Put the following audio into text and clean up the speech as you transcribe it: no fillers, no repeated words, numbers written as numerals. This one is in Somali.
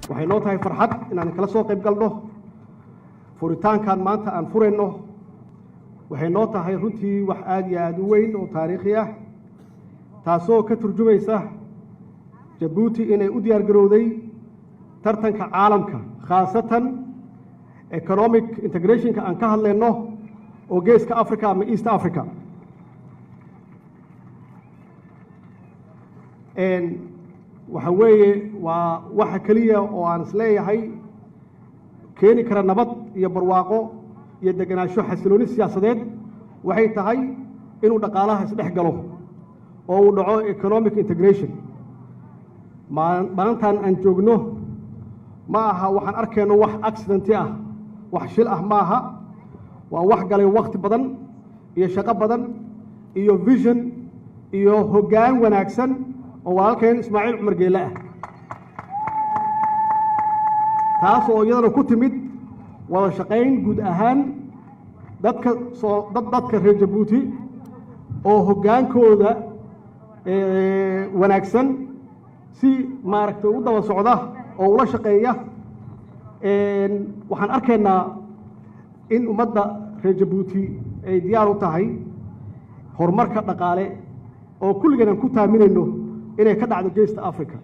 Waxay noo tahay farxad inaan kala soo qayb galno furitaankan maanta aan furayno. Waxay noo tahay runtii wax aada iyo aada u weyn oo taariikhi ah, taasoo ka turjumaysa Jabuuti inay u diyaar garowday tartanka caalamka, khaasatan economic integrationka aan ka hadlayno oo Geeska Africa ama East Africa. Waxa weeye waa waxa keliya oo aan isleeyahay keeni kara nabad iyo barwaaqo iyo degenaansho, xasilooni siyaasadeed, waxay tahay inuu dhaqaalaha isdhex galo oo uu dhaco economic integration. Maalintan aan joogno ma aha waxaan arkayno wax accidenti ah, wax shil ah ma aha, waa wax galay wakti badan iyo shaqo badan iyo vision iyo hoggaan wanaagsan oo walaalkeen Ismaaciil Cumar Geelle ah, taas oo iyadana ku timid wada shaqayn guud ahaan dadka soo dad dadka reer Jabuuti oo hoggaankooda wanaagsan si maaragtay u daba socda oo ula shaqeeya. Waxaan arkaynaa in ummadda reer Jabuuti ay diyaar u tahay horumarka dhaqaale oo kulligeen aan ku taaminayno inay ka dhacdo Geesta Africa.